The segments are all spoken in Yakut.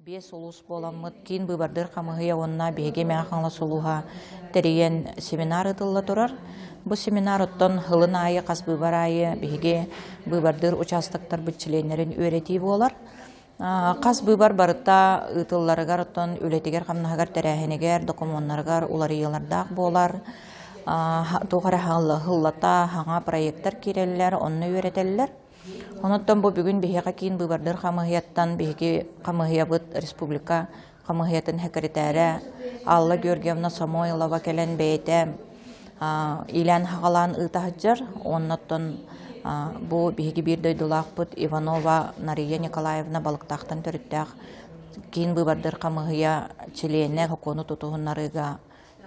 Биэс улуус буоламмыт киин быыбардыыр хамыыһыйа уонна биһиги Мэҥэ Хаҥалас улууһа тэрийэн семинар ыытылла турар. Бу семинар оттон һылын аайы, хас быыбар аайы биһиги быыбардыыр участоктарбыт чилиэннэрин үөрэтии буолар. Хас быыбар барыта ыытылларыгар оттон үлэтигэр-хамнаһыгар тэрээһинигэр, докумуоннарыгар уларыйыылардаах буолар. Туох эрэ һыллата, хаҥа проектар киирэллэр, онно үөрэтэллэр. Онон бу бүгүн биһиэхэ киин быыбардыыр хамыыһыйаттан биһиги хамыыһыйабыт республика хамыыһыйатын сэкирэтээрэ Алла Георгиевна Самойлова кэлэн бэйэтэ иилээн-хаҕалаан ыыта сылдьар. Оннуттан бу биһиги биир дойдулаахпыт Иванова Нария Николаевна Балыктаахтан төрүттээх киин быыбардыыр хамыыһыйа чилиэнэ сокуону тутуһуннарыыга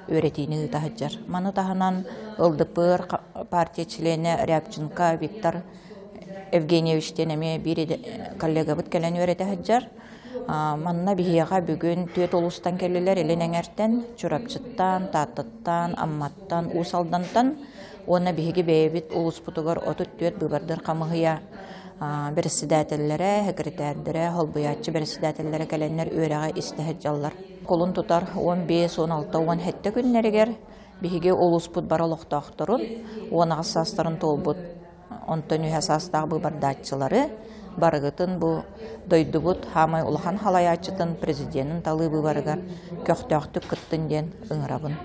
үөрэтиини ыыта сылдьар. Маны таһынан ЛДПР партия чилиэнэ Рябченко Виктор Евгеньевич диэн эмиэ биир коллегабыт кэлэн үөрэтэ сылдьар. Манна биһиэхэ бүгүн түөрт улуустан кэллилэр Илин Эҥэртэн, Чурапчыттан, Тааттаттан, Амматтан, Уус Алдантан уонна биһиги бэйэбит улууспутугар 34 быыбардыыр хамыыһыйа бэрэссэдээтэллэрэ, сэкирэтээрдэрэ, холбуйааччы бэрэссэдээтэллэрэ кэлэннэр үөрэҕи истэ сылдьаллар. Кулун тутар 15, 16, 17 күннэригэр биһиги улууспут бары олохтоохторун 18 саастарын туолбут онтон үһэ саастаах быыбардааччылары барыгытын бу дойдубут хаамай улахан халайааччытын президенин талыы быыбарыгар көхтөөхтүк кыттын диэн ыҥырабын.